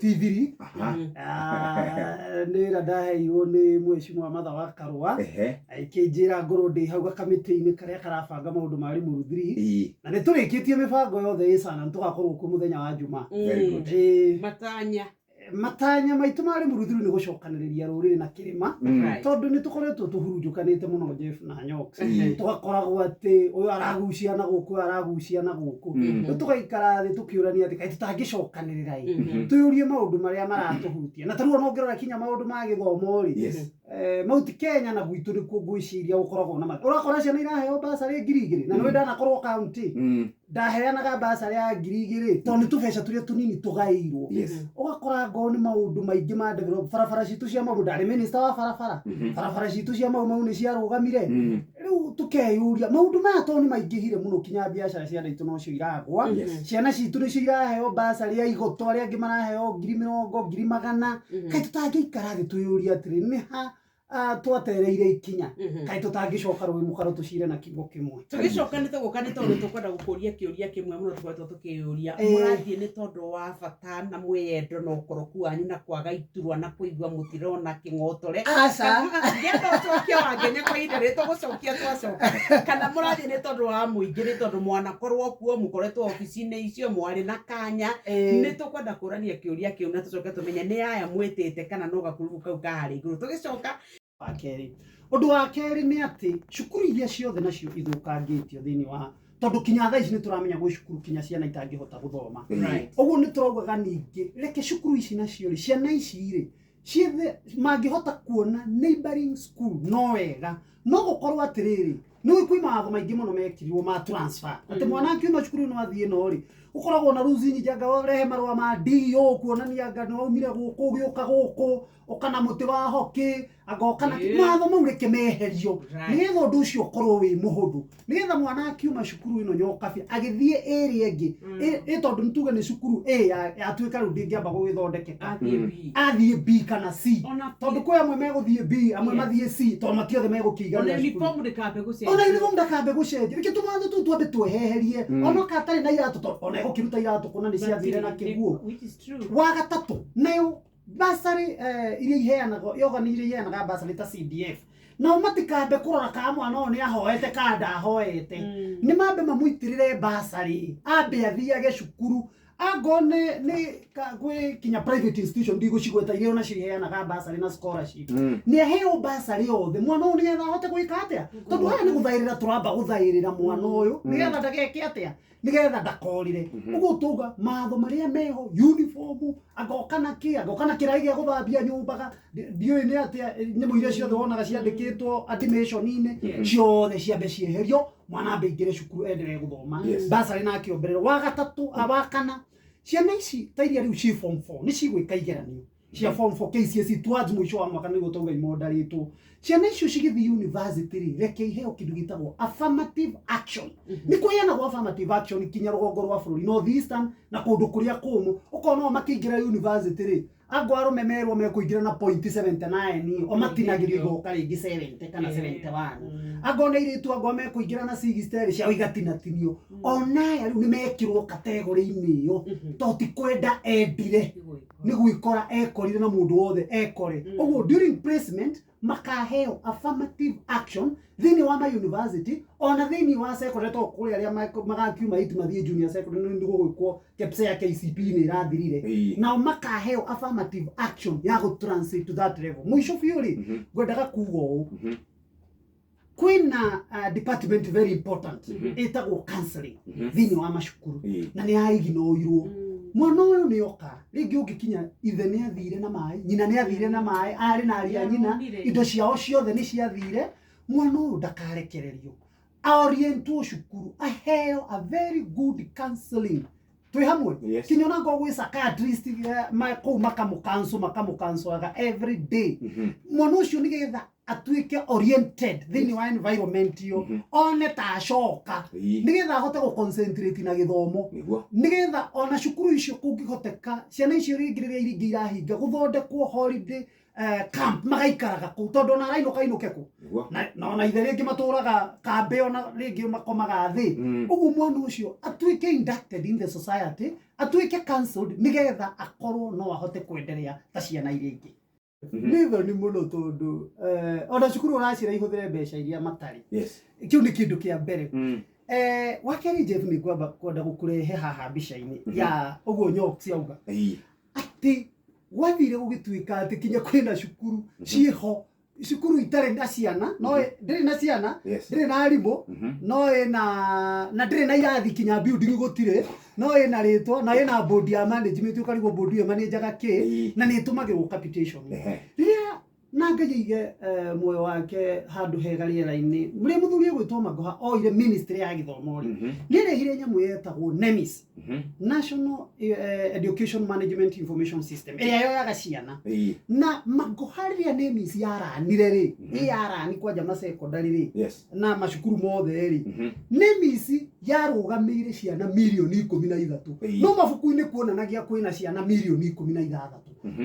Ti thiri. Aha. Ah, nĩ wĩra ndaheirwo nĩ mheshimiwa Martha wa Karũa. Akĩnjĩra ngorwo ndĩ hau gakamĩtĩ-inĩ karĩa karabanga maũndũ ma Limuru 3. Na nĩ tũrĩkĩtie mĩbango yothe ĩ sana, nĩ tũgakorwo kuo mũthenya wa Juma. Very good. Matanya. Matanya maitũ ma Limuru 3 nĩ gũcokanĩrĩria rũrĩrĩ na kĩrĩma. Tondũ nĩ tũkoretwo tũhurunjũkanĩte mũno Jeff na Nyox. Tũgakoragwo atĩ ũyũ aragucia na gũkũ, ũyũ aragucia na gũkũ. Rĩu tũgaikara thĩ tũkĩũrania atĩ kaĩ tũtangĩcokanĩrĩra ĩ, twĩyũrie maũndũ marĩa maratũhutia. Na ta rĩu ona ũngĩrora kinya maũndũ ma gĩthomo rĩ, Mount Kenya na gwitũ nĩkuo ngwĩciria gũkoragwo na mathĩna. Ũrakora ciana iraheo bursary 2000, na nĩũĩ ndanakorwo county. Ndaheanaga bursary ya 2000 tondũ nĩ tũbeca tũrĩa tũnini tũgaĩirwo. Ũgakora ngorwo nĩ maũndũ maingĩ ma develop. Barabara citũ cia Mau, ndarĩ minister wa barabara. Barabara citũ cia Mau Mau nĩ ciarũgamire. Rĩu tũkeyũria maũndũ maya tondũ nĩ maingĩhire mũno kinya biacara cia andũ aitũ nocio iragwa. Ciana citũ nĩcio iraheo bursary ya igoto, arĩa angĩ maraheo ngiri mĩrongo, ngiri magana. Kaĩ tũtangĩikara thĩ twĩyũrie atĩrĩ, nĩ ha twatereire ikinya? Kaĩ tũtangĩcoka rũĩ mũkaro tũcire na kiugo kĩmwe? Tũgĩcoka nĩ tũgũka nĩ tondũ tũkwenda gũkũria kĩũria kĩmwe mũno tũkoretwo tũkĩyũria. Mũrathiĩ nĩ tondũ wa bata na mwĩyendo na ũkoroku wanyu na kwaga iturwa na kũigua mũtirona kĩng'otore? Aca. Ngĩenda ũcokie wangenya kwa ihinda rĩrĩ tũgũcokia twacoka. Kana mũrathiĩ nĩ tondũ wa mũingĩ, nĩ tondũ mwanakorwo kuo, mũkoretwo obici-inĩ icio, mwarĩ na kanya? Nĩ tũkwenda kũrania kĩũria kĩu na tũcoke tũmenye nĩ aya mwĩtĩte kana no gakurubu kau ka harĩa igũrũ. Tũgĩcoka. Wa kerĩ. Ũndũ wa kerĩ nĩ atĩ cukuru iria ciothe nacio ithũkangĩtio thĩinĩ wa, tondũ kinya thaa ici nĩ tũramenya gwĩ cukuru kinya ciana itangĩhota gũthoma. Ũguo nĩ tũraugaga ningĩ reke cukuru ici nacio rĩ, ciana ici rĩ, ciethe mangĩhota kuona neighboring school no wega. No gũkorwo atĩrĩrĩ, nĩ ũĩ kwĩ mawatho maingĩ mũno mekĩrirwo ma transfer. Atĩ mwana akiuma cukuru ĩno athiĩ ĩno rĩ, gũkoragwo na rules nyingĩ, anga ũrehe marũa ma DO kuonania anga nĩ waumire gũkũ ũgĩũka gũkũ, ũka na mũtĩ wa hockey, anga ũka na kĩ. Mawatho mau reke meherio. Nĩgetha ũndũ ũcio ũkorwo wĩ mũhũthũ. Nĩgetha mwana akiuma cukuru ĩno Nyokabĩ agĩthiĩ ĩrĩa ĩngĩ, ĩ tondũ nĩ tuge nĩ cukuru A yatuĩka rĩu ndĩngĩamba gũgĩthondekeka. Athiĩ B. Athiĩ B kana C. Ona Tondũ kwĩ amwe megũthiĩ B, amwe mathiĩ C, tondũ mati othe megũkĩiganĩra Ona cukuru. uniform ndĩkambe gũcenjio. Ona uniform ndakambe gũcenjio. Reke tũmawatho tũu twambe tweherie. Ona okorwo atarĩ na iratũ, tondũ ona egũkĩruta iratũ kũna nĩ ciathire na kĩguũ. Which is true. Wa gatatũ, nayo bursary iria iheanagwo, yoga nĩ iria iheanaga bursary ta CDF. Nao matikambe kũrora kana mwana ũyũ nĩ ahoete kana ndahoete. Nĩ mambe mamũitĩrĩre bursary, ambe athiage cukuru. Angorwo nĩ gwĩ kinya private institution ndigũcigweta iria ona ciheanaga bursary na scholarship. Nĩ aheo bursary yothe mwana ũyũ nĩgetha ahote gwĩka atĩa? Tondũ haha nĩ gũthaĩrĩra tũramba gũthaĩrĩra mwana ũyũ nĩgetha ndageke atĩa? Nĩgetha ndakorĩre. Ũguo tauga matho marĩa meho, uniform, agoka na kĩ, agoka na kĩraĩ gĩa gũthambia nyũmba, ndiũĩ nĩ atĩa, nyamũ iria ciothe wonaga ciandĩkĩtwo admission-inĩ, ciothe ciambe cieherio, mwana ambe aingĩre cukuru endelee gũthoma. Bursary nake ongererwo. Wa gatatũ, wa kana, ciana ici ta iria rĩu ci form 4, nĩ cigwĩka igeranio cia form 4 KCSE towards mũico wa mwaka nĩguo tauga imondarĩtwo. Ciana icio cigĩthiĩ university rĩ, reke iheo kĩndũ gĩtagwo affirmative action. Nĩ kũheanagwo affirmative action kinya rũgongo rwa bũrũri, North Eastern na kũndũ kũrĩa kũmũ. Ũkona o makĩingĩra university rĩ, angũ arũme merwo mekũingĩra na point 79, o matinagĩrio igoka rĩngĩ 70 kana 71. Angũ ona airĩtu angũ mekũingĩra na 60 rĩ, ciao igatinatinio. Ona aya rĩu nĩ mekĩrwo category-inĩ ĩyo, tondũ ti kwenda endire, nĩ gwĩkora ekorire na mũndũ wothe ekore. Ũguo during placement makaheo affirmative action thĩinĩ wa ma university ona thĩinĩ wa secondary, tondũ kũrĩ arĩa magakiuma 8 mathiĩ junior secondary, nĩ gũgwĩkwo KPSEA KCPE nĩ ĩrathirire. Nao makaheo affirmative action ya gũ transit to that level. Mũico biũ rĩ, ngwendaga kuga ũũ, kwĩna department very important ĩtagwo counseling thĩinĩ wa macukuru, na nĩ yaignoirwo. Mwana ũyũ nĩ oka rĩngĩ ũngĩkinya ithe nĩ athire na maĩ, nyina nĩ athire na maĩ, arĩ na aria nyina, Nĩaromire. indo ciao ciothe nĩ ciathire. Mwana ũyũ ndakarekererio, aorientwo cukuru, aheo a very good counseling. Twĩ hamwe? Kinya ona ngorwo gwĩ psychiatrist, kũu makamũkanco, makamũkancoaga every day. Mwana ũcio nĩgetha atuĩke oriented thĩinĩ wa environment ĩyo, one ta acoka, nĩgetha ahote gũ concentrate na gĩthomo. Nĩgetha ona cukuru icio kũngĩhoteka, ciana icio rĩngĩ rĩrĩa iringĩ irahinga, gũthondekwo holiday camp, magaikaraga kũu, tondũ ona arainũka ainũke kũ? Na ona ithe rĩngĩ matũraga kambĩ, ona rĩngĩ makomaga thĩ. Ũguo mwana ũcio atuĩke inducted in the society. Atuĩke cancelled nĩgetha akorwo no ahote kwenderea ta ciana iria ingĩ. Nĩ thoni mũno tondũ ona cukuru ũracira ihũthĩre mbeca iria matarĩ. Kĩu nĩ kĩndũ kĩa mbere. Wa kerĩ, Jeff, nĩ ngwamba kwenda gũkũrehe haha mbica-inĩ ya ũguo Nyox auga atĩ gwathire gũgĩtuĩka atĩ kinya kwĩna cukuru ciĩho, cukuru itarĩ na ciana, no ndĩrĩ na ciana, ndĩrĩ na arimũ, no ĩna na ndĩrĩ na irathi, kinya building gũtirĩ, no ĩna rĩtwa na ĩna board ya management. Ũkarigwo board ĩyo manajaga kĩ na nĩ ĩtũmagĩrwo capitation. Rĩrĩa na Ngai aige muoyo wake handũ hega rĩera-inĩ, mũrĩa mũthuri ũgwĩtwo Magoha oire ministry ya gĩthomo rĩ, nĩ arehire nyamũ yetagwo NEMIS, National Education Management Information System, ĩrĩa yoyaga ciana. Na Magoha rĩrĩa NEMIS yaranire rĩ, ĩ yarani kwanja masekondari rĩ, na macukuru mothe rĩ, NEMIS yarũgamĩire ciana mirioni 13. No mabuku-inĩ kuonanagia kwĩna ciana mirioni 16.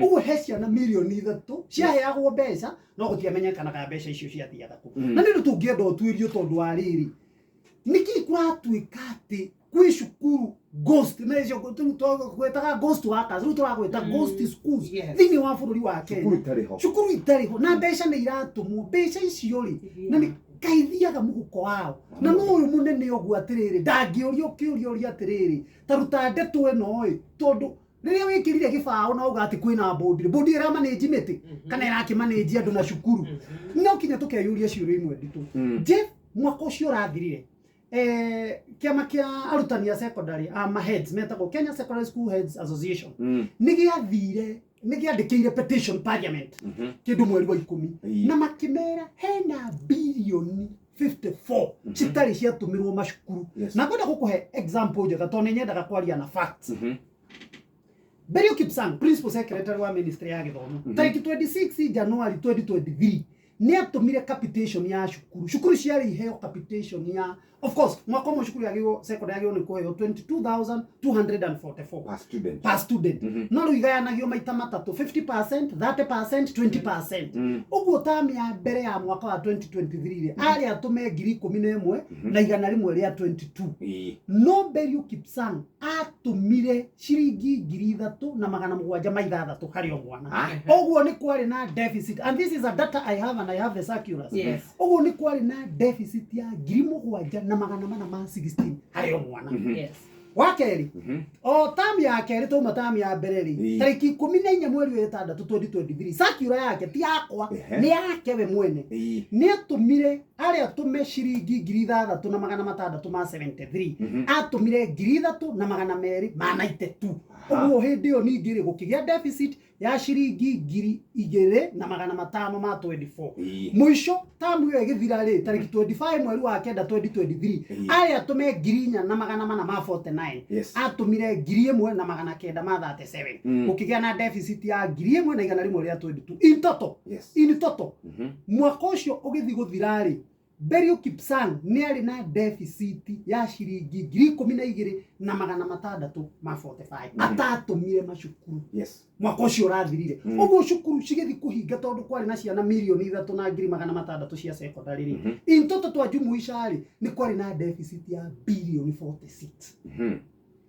Ũguo he ciana mirioni 3 ciaheagwo mbeca, no gũtiamenyekanaga mbeca icio ciathiaga kũ. Na nĩ ũndũ tũngĩenda ũtuĩrio, tondũ wa rĩrĩ, nĩkĩ kũratuĩka atĩ kwĩ cukuru ghost, na icio gwetaga ghost workers, rĩu tũragwĩta ghost schools thĩinĩ wa bũrũri wa Cukuru Kenya? itarĩ ho. Cukuru itarĩ ho na mbeca nĩ iratũmwo. Mbeca icio rĩ, na nĩ kaithiaga mũhuko wao, na no ũyũ mũnene ũguo atĩrĩrĩ, ndangĩũrio kĩũria ũria atĩrĩrĩ, ta ruta ndeto ĩno ĩ, tondũ rĩrĩa wĩkĩrire gĩbaũ na uga atĩ kwĩna board rĩ, board ĩramanĩnji mĩtĩ kana ĩrakĩmanĩnji andũ na cukuru? No kinya tũkeyũria ciũria imwe nditũ. Jeff, mwaka ũcio ũrathirire, kĩama kĩa arutani a secondary a ma heads metagwo Kenya Secondary School Heads Association nĩ gĩathire, nĩ gĩandĩkĩire petition parliament kĩndũ mweri wa 10, na makĩmera hena birioni 54 citarĩ ciatũmĩrwo macukuru. Na ngwenda gũkũhe example njega tondũ nĩ nyendaga kwaria na facts. Belio Kipsang, principal secretary wa ministry ya gĩthomo, tarĩki 26 January 2023 nĩ atũmire capitation ya cukuru. Cukuru ciarĩ iheo capitation ya, of course, mwaka ũmwe cukuru yagĩrĩirwo, secondary yagĩrĩirwo nĩ kũheo 22,244 Per student. Per student. No rĩu igayanagio maita matatũ, 50%, 30%, 20%. Ũguo tamu ya mbere ya mwaka wa 2023 rĩ, arĩ atũme 11,122. No Belio Kipsang atũmire ciringi 3706 harĩ o mwana. Ũguo nĩ kwarĩ na deficit, and this is a data I have and I have the circulars. Ũguo nĩ kwarĩ na deficit ya 7416 harĩ o mwana. Wa kerĩ, o tamu ya kerĩ, tauma tamu ya mbere rĩ, tarĩki 14 mweri wa ĩtandatũ 2023, circular yake, ti yakwa, nĩ yake we mwene, nĩ atũmire arĩa atũme ciringi 6673, atũmire 3292. Ũguo hĩndĩ ĩyo ningĩ rĩ, gũkĩgĩa deficit ya ciringi 2524. Mũico tamu ĩyo ĩgĩthira rĩ, tarĩki 25 mweri wa kenda 2023, arĩa atũme 4449, atũmire 1937. Gũkĩgĩa na deficit ya 1122 in total. In total, mwaka ũcio ũgĩthiĩ gũthira rĩ, Belio Kipsang nĩ arĩ na deficit ya ciringi 12,645 atatũmire macukuru mwaka ũcio ũrathirire. Ũguo cukuru cigĩthiĩ kũhinga, tondũ kwarĩ na ciana 3,600,000 cia secondary rĩ, in total twajumuisha rĩ, nĩ kwarĩ na deficit ya birioni 46.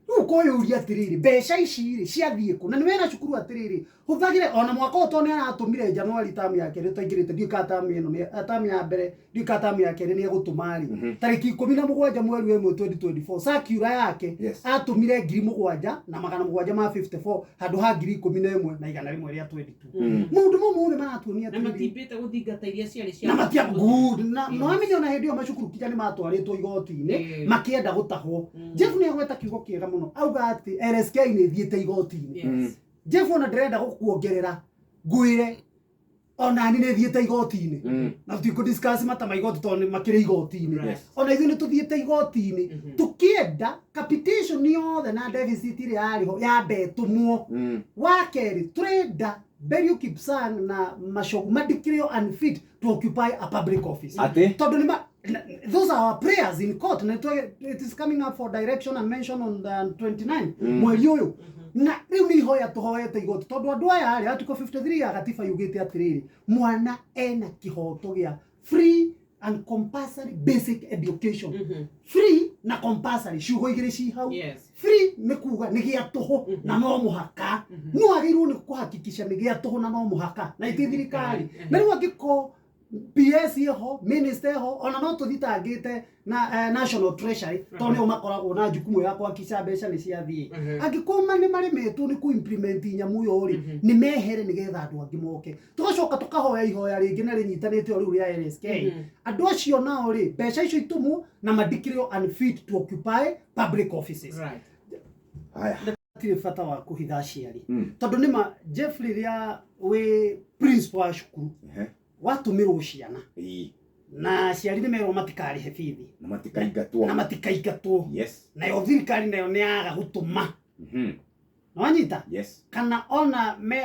Rĩu ũkoyũria atĩrĩrĩ, mbeca ici rĩ ciathiĩ kũ? Na nĩ wĩra cukuru atĩrĩrĩ, hũthagĩre ona mwaka ũyũ, tondũ nĩ aratũmire January tamu ya kerĩ twaingĩrĩte, ndiũĩ kana tamu ĩno tamu ya mbere, ndiũĩ kana tamu ya kerĩ nĩ egũtũma rĩ. Tarĩki 17 mweri wa ĩmwe 2024, circular yake, atũmire 7754 handũ ha 11,122. Maũndũ mau mothe maratuonia Na atĩrĩrĩ, matimbĩte gũthingata iria ciarĩ cia na matia good na no amenya ona hĩndĩ ĩyo macukuru kinya nĩ matwarĩtwo igoti-inĩ makĩenda gũtahwo. Jeff nĩ agweta kiugo kĩega mũno, auga atĩ LSK nĩ ĩthiĩte igoti-inĩ. Jeff, ona ndĩrenda gũkuongerera, ngwĩre ona ni nĩ thiĩte igoti-inĩ, na tũtikũ discuss mata ma igoti tondũ nĩ makĩrĩ igoti-inĩ. Ona ithuĩ nĩ tũthiĩte igoti-inĩ tũkĩenda capitation yothe na deficit ĩrĩa yarĩ ho yambe ĩtũmwo. Wa kerĩ, tũrenda Belio Kipsang na Machogu madeclare unfit to occupy a public office. Atĩ? Tondũ nĩ those are our prayers in court, na it is coming up for direction and mention on the 29 mweri ũyũ. Na rĩu nĩ ihoya tũhoete igoti, tondũ andũ aya rĩ, article 53 ya gatiba yugĩte atĩrĩrĩ, mwana ena kĩhoto gĩa free and compulsory basic education, free. Na compulsory, ciugo igĩrĩ ci hau. Free nĩ kuga nĩ gĩa tũhũ na no mũhaka, no agĩrĩirwo nĩ kũhakikisha nĩ gĩa tũhũ na no mũhaka na iti thirikari. Na rĩu angĩkorwo PS ĩho, minister ĩho, ona no tũthitangĩte na National Treasury, tondũ nĩo makoragwo na jukumu ya kuhakikisha mbeca nĩ ciathiĩ. Angĩkorwo nĩ maremĩtwo nĩ kũ-implement nyamũ ĩyo rĩ, nĩ mehere nĩgetha andũ angĩ moke. Tũgacoka tũkahoya ihoya rĩngĩ na rĩnyitanĩte o rĩu rĩa LSK. Andũ acio nao rĩ, mbeca icio itumwo na mandikĩrĩo unfit to occupy public offices. Haya. Hatirĩ bata wa kũhitha aciari, tondũ nĩma Jeff, rĩrĩa wĩ principal wa cukuru, watũmĩrwo ciana na aciari nĩ merwo matikarĩhe bithi na matikaingatwo. Na matikaingatwo. Nayo thirikari nayo nĩ yaga gũtũma. Nĩwanyita? Yes. Kana ona me,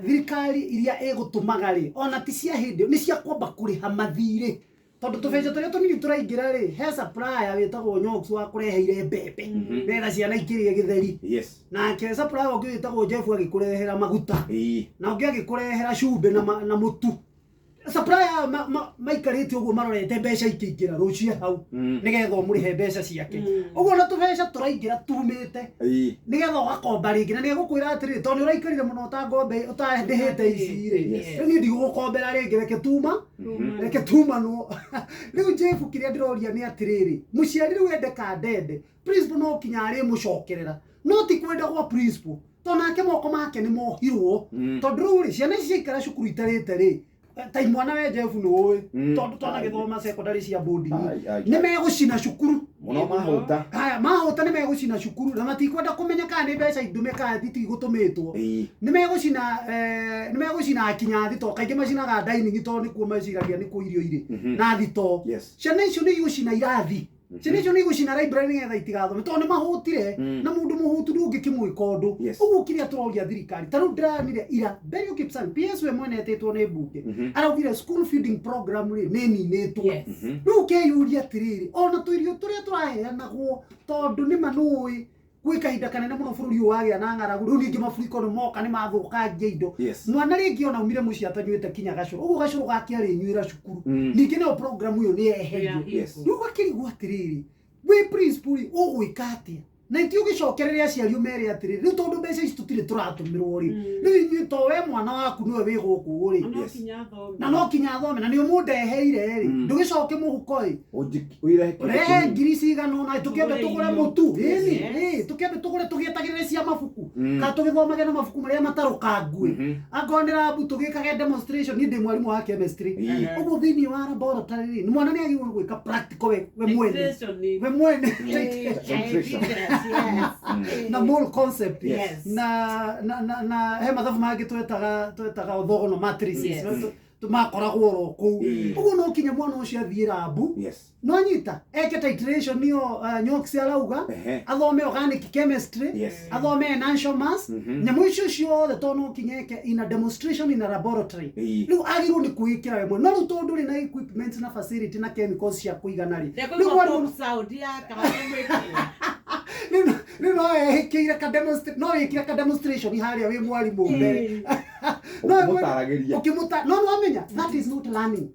thirikari iria ĩgũtũmaga rĩ, ona ti cia hĩndĩ ĩyo, nĩ cia kwamba kũrĩha mathirĩ, tondũ tũbeca tũrĩa tũnini tũraingĩra rĩ, he supplier wĩtagwo Nyox wa kũreheire mbembe nĩgetha ciana ikĩrĩe gĩtheri. Nake supplier ũngĩ wĩtagwo Jeff agĩkũrehera maguta, na ũngĩ agĩkũrehera cumbĩ na mũtu. Supplier maikarĩte ũguo marorete mbeca ikĩingĩra rũciĩ hau, nĩgetha ũmũrĩhe mbeca ciake. Ũguo na tũbeca tũraingĩra tumĩte, nĩgetha ũgakomba rĩngĩ, na nĩegũkwĩra atĩrĩrĩ, tondũ nĩ ũraikarire mũno ũtangombe ũtandĩhĩte ici rĩ, rĩu niĩ ndigũgũkombera rĩngĩ, reke tuma, reke tumanwo. Rĩu Jeff, kĩrĩa ndĩroria nĩ atĩrĩrĩ, mũciari rĩu ende ka ndende, principal no kinya arĩmũcokerera, no ti kwenda gwa principal, tondũ nake moko make nĩ mohirwo, tondũ rĩu rĩ, ciana ici ciaikara cukuru itarĩte rĩ, ta imwana we Jeff nĩ ũĩ, tondũ twanagĩthoma secondary cia boarding, Ai, ai, nĩ megũcina cukuru. Mũno mahũta. Haya, mahũta nĩ megũcina cukuru na matikwenda kũmenya kana nĩ mbeca indume kana itigũtũmĩtwo. Nĩ megũcina kinya thitoo. Kaingĩ macinaga dining tondũ nĩkuo meciragia nĩkuo irio irĩ, na thitoo. Ciana icio nĩ igũcina irathi, ciana icio nĩ igũcina library nĩgetha itigathome, tondũ nĩ mahũtire. Na mũndũ mũhũtu ndũngĩkĩmwĩka ũndũ. Ũguo kĩrĩa tũroria thirikari, ta rĩu ndĩranire ira Belio Kipsang, PS we mwene etĩtwo nĩ mbunge, araugire school feeding program rĩ nĩ ĩninĩtwo. Rĩu ũkeyũria atĩrĩrĩ, ona tũirio tũrĩa tũraheanagwo, tondũ nĩ manũĩ gwĩ kahinda kanene mũno bũrũri ũyũ wagĩa na ng'aragu, rĩu ningĩ maburiko nĩ moka nĩ mathũkangia indo. Mwana rĩngĩ ona aumire mũciĩ atanyuĩte kinya gacũrũ, ũguo gacũrũ gake arĩnyuĩra cukuru. Ningĩ nayo program ĩyo nĩ yeherio. Rĩu ũgakĩrigwo atĩrĩrĩ, wĩ principal rĩ, ũgwĩka atĩa? Na iti ũgĩcokerere aciari ũmere atĩrĩrĩ, rĩu tondũ mbeca ici tũtirĩ tũratũmĩrwo rĩ, rĩu inyuĩ to we mwana waku nĩwe wĩ gũkũ rĩ, Na no kinya athome. Na no kinya athome na nĩ ũmũndeheire rĩ, ndũgĩcoke mũhuko ĩ. Ũirehe kĩndũ Rehe kĩnini. ngiri cigana ũna tũkĩambe Tũgũre tũgũre irio. mũtu. Ĩni, tũkĩambe tũgũre tũgĩetagĩrĩre cia mabuku, kana tũgĩthomage na mabuku marĩa matarũkangue. Angorwo nĩ lab tũgĩkage demonstration, niĩ ndĩ mwarimũ wa chemistry. Ũguo thĩinĩ wa laboratory rĩ, mwana nĩ agĩrĩirwo nĩ gwĩka practical we mwene. Titration ni- We mwene. Titration. Na mole concept. Na he mathabu mangĩ twetaga orthogonal matrices. Makoragwo oro kũu. Ũguo no kinya mwana ũcio athiĩ lab, no anyita eke titration nĩyo Nyox arauga, athome organic chemistry, athome enantiomers, nyamũ icio ciothe, tondũ no kinya eke in a demonstration in a laboratory. Rĩu agĩrĩirwo nĩ kwĩĩkĩra we mwene, no rĩu tondũ ndũrĩ na equipment na facility na chemicals cia kũigana rĩ, rĩu Ndekũigua mwarimũ pop sound ya kamwĩkĩra. Rĩu no wĩkĩire ka demonstration, no wĩkire ka demonstration harĩa wĩ mwarimũ mbere. No Ũkĩmũtaragĩria. Ũkĩmũta, no nĩwamenya that is not learning.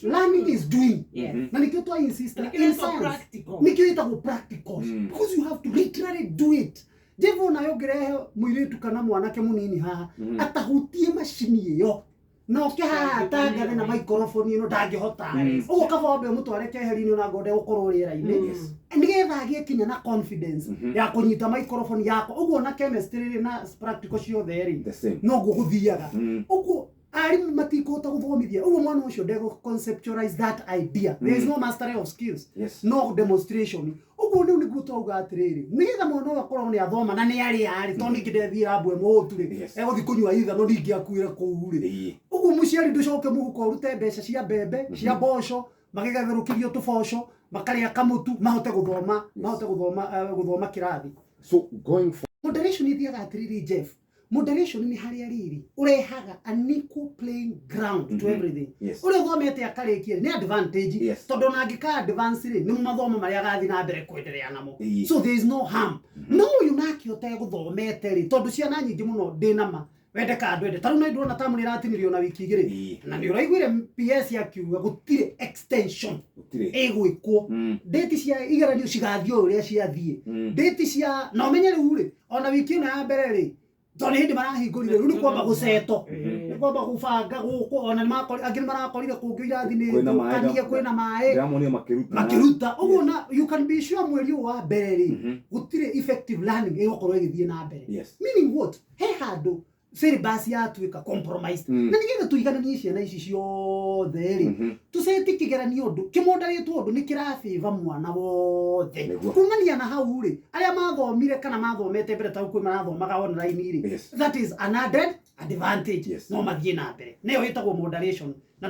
Learning is doing. Na nĩkĩo twa insist Nĩkĩo in ĩtagwo science practical. Nĩkĩo ĩtagwo practicals, because you have to literally do it. Jeff, nayo ũngĩrehe mũirĩtu kana mwanake mũnini haha atahutie macini ĩyo na oke haha atangathe na microphone ĩno, ndangĩhota. Ũguo kaba wambe ũmũtware keheri-inĩ ona ngorwo ndegũkorwo rĩera-inĩ, nĩgetha agĩe kinya na confidence ya kũnyita microphone yakwa. Ũguo na chemistry rĩ, na practical ciothe rĩ, The same. Noguo gũthiaga. Ũguo arimũ matikũhota gũthomithia ũguo mwana ũcio ndegũ conceptualize that idea. There is no mastery of skills, no demonstration. Ũguo rĩu nĩguo twauga atĩrĩrĩ, nĩgetha mwana ũyũ akorwo nĩ athoma na nĩ arĩa rĩ, tondũ ningĩ ndethiĩ lab ĩmwe ũtu rĩ, egũthiĩ kũnyua ithano ningĩ akuĩre kũu rĩ. Ũguo mũciari ndũcoke mũhuko ũrute mbeca cia mbembe, cia mboco, magĩgatherũkĩrio tũboco, makarĩa kamũtu, mahote gũthoma, mahote gũthoma kĩrathi. So going for Moderation ithiaga atĩrĩrĩ, Jeff, moderation nĩ harĩa rĩrĩ ũrehaga an equal playing ground to everything. Ũrĩa ũthomete akarĩkia nĩ advantage, tondũ ona angĩka advance rĩ, nĩ mathomo marĩa agathiĩ na mbere kwenderea namo. So there is no harm. No ũyũ nake ũtegũthomete rĩ, tondũ ciana nyingĩ mũno ndĩ nama Wende ka ndwende, tarĩu no ndĩrona tamu nĩ ĩratinirio na wiki 2. Na nĩ ũraiguire PS akiuga gũtirĩ extension Gũtirĩ. ĩgwĩkwo. Date cia igeranio cigathiĩ o ũrĩa ciathiĩ. Date cia na ũmenye rĩu rĩ, ona wiki ĩno ya mbere rĩ, tondũ nĩ hĩndĩ marahingũrire, rĩu nĩ kwamba gũceto, nĩ kwamba gũbanga gũkũ, ona nĩ angĩ nĩ marakorire kũngĩ irathi nĩ Kwĩna maĩ. thũkanie, kwĩna maĩ. Ndĩramonire makĩruta. Makĩruta ũguo, na you can be sure mweri ũyũ wa mbere rĩ, gũtirĩ effective learning ĩgũkorwo ĩgĩthiĩ na mbere. Meaning what? He handũ syllabus yatuĩka compromised. Na nĩgetha tũigananie ciana ici ciothe rĩ, tũceti kĩgeranio ũndũ kĩmondarĩtwo ũndũ nĩ kĩrabĩva mwana wothe. Kumania na hau rĩ, arĩa mathomire kana mathomete mbere, ta kwĩ marathomaga online rĩ, that is an added advantage. No mathiĩ na mbere, nĩyo ĩtagwo moderation na